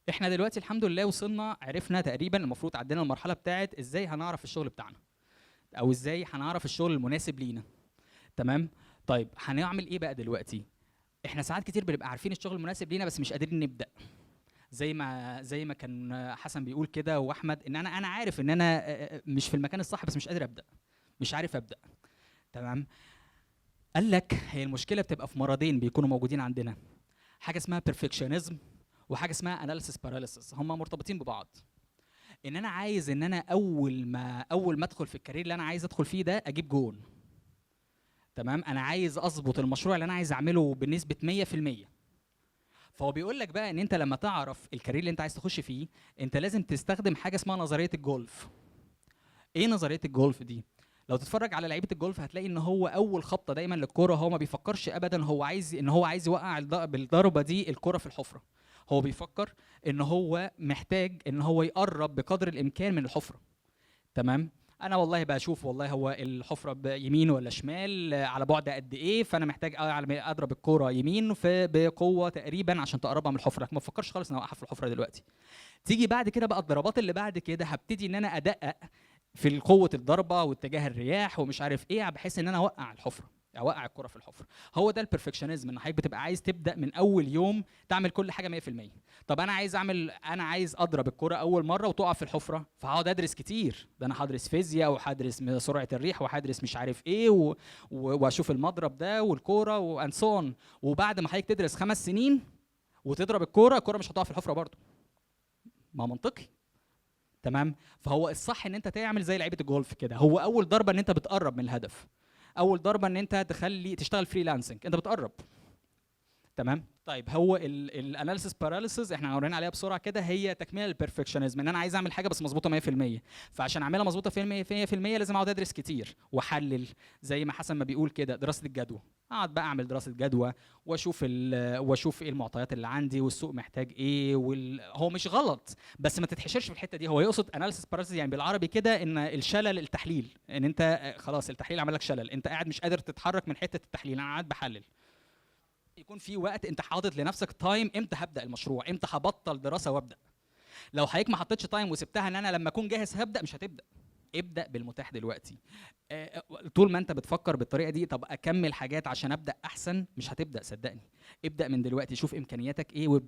احنا دلوقتي الحمد لله وصلنا، عرفنا تقريبا، المفروض عدينا المرحلة بتاعت ازاي هنعرف الشغل بتاعنا او ازاي هنعرف الشغل المناسب لينا، تمام؟ طيب، هنعمل ايه بقى دلوقتي؟ احنا ساعات كتير بنبقى عارفين الشغل المناسب لينا بس مش قادرين نبدا، زي ما كان حسن بيقول كده واحمد، ان انا عارف ان انا مش في المكان الصح بس مش قادر ابدا، مش عارف ابدا، تمام؟ قال لك هي المشكلة بتبقى في مرضين بيكونوا موجودين عندنا، حاجة اسمها perfectionism وحاجه اسمها analysis paralysis، هما مرتبطين ببعض. ان انا عايز ان انا اول ما ادخل في ال career اللي انا عايز ادخل فيه ده اجيب جون، تمام؟ انا عايز اظبط المشروع اللي انا عايز اعمله بنسبة 100%. فهو بيقول لك بقى ان انت لما تعرف ال career اللي انت عايز تخش فيه، انت لازم تستخدم حاجة اسمها نظرية الجولف. ايه نظرية الجولف دي؟ لو تتفرج على لعيبة الجولف هتلاقي ان هو اول خبطه دايما للكورة هو ما بيفكرش ابدا هو عايز ان هو عايز يوقع بالضربه دي الكورة في الحفره. هو بيفكر ان هو محتاج ان هو يقرب بقدر الامكان من الحفره، تمام؟ انا والله بشوف والله هو الحفرة يمين ولا شمال، على بعد قد ايه، فانا محتاج اضرب الكورة يمين بقوة تقريبا عشان تقربها من الحفره، لكن ما بفكرش خالص ان اوقعها في الحفرة دلوقتي. تيجي بعد كده بقى الضربات اللي بعد كده هبتدي ان انا ادقق في قوة الضربة واتجاه الرياح ومش عارف ايه، بحيث ان انا اوقع الحفره، اوقع الكره في الحفره. هو ده ال perfectionism، ان حضرتك بتبقى عايز تبدا من اول يوم تعمل كل حاجة 100%. طب انا عايز اضرب الكره اول مرة وتقع في الحفره، فهقعد ادرس كتير، ده انا هدرس فيزياء وهدرس سرعة الريح وهدرس مش عارف ايه واشوف المضرب ده والكوره and so on. وبعد ما حضرتك تدرس 5 سنين وتضرب الكوره، الكورة مش هتقع في الحفرة برضه. ما منطقي، تمام؟ فهو الصح ان انت تعمل زي لعيبة الجولف كده، هو اول ضربه ان انت بتقرب من الهدف، اول ضربه ان انت تخلي تشتغل freelancing، انت بتقرب، تمام؟ طيب، هو ال analysis paralysis احنا قرينا عليها بسرعة كده، هي تكمله لل perfectionism، ان انا عايز اعمل حاجة بس مظبوطة 100%، فعشان اعملها مظبوطة في 100% لازم اقعد ادرس كتير واحلل، زي ما حسن ما بيقول كده، دراسة الجدوى. اقعد بقى اعمل دراسة جدوى واشوف ايه المعطيات اللي عندي والسوق محتاج ايه. هو مش غلط بس ما تتحشرش في الحتة دي. هو يقصد analysis paralysis، يعني بالعربي كده ان الشلل التحليل، ان انت خلاص التحليل عمل لك شلل، انت قاعد مش قادر تتحرك من حتة التحليل، انا قاعد بحلل. يكون في وقت انت حاطط لنفسك time، امتى هبدا المشروع، امتى هبطل دراسة وابدا. لو حضرتك ما حطيتش time وسبتها ان انا لما اكون جاهز هبدا، مش هتبدا. ابدا بالمتاح دلوقتي. طول ما انت بتفكر بالطريقة دي، طب اكمل حاجات عشان ابدا احسن، مش هتبدا صدقني. ابدا من دلوقتي، شوف امكانياتك ايه وابدا.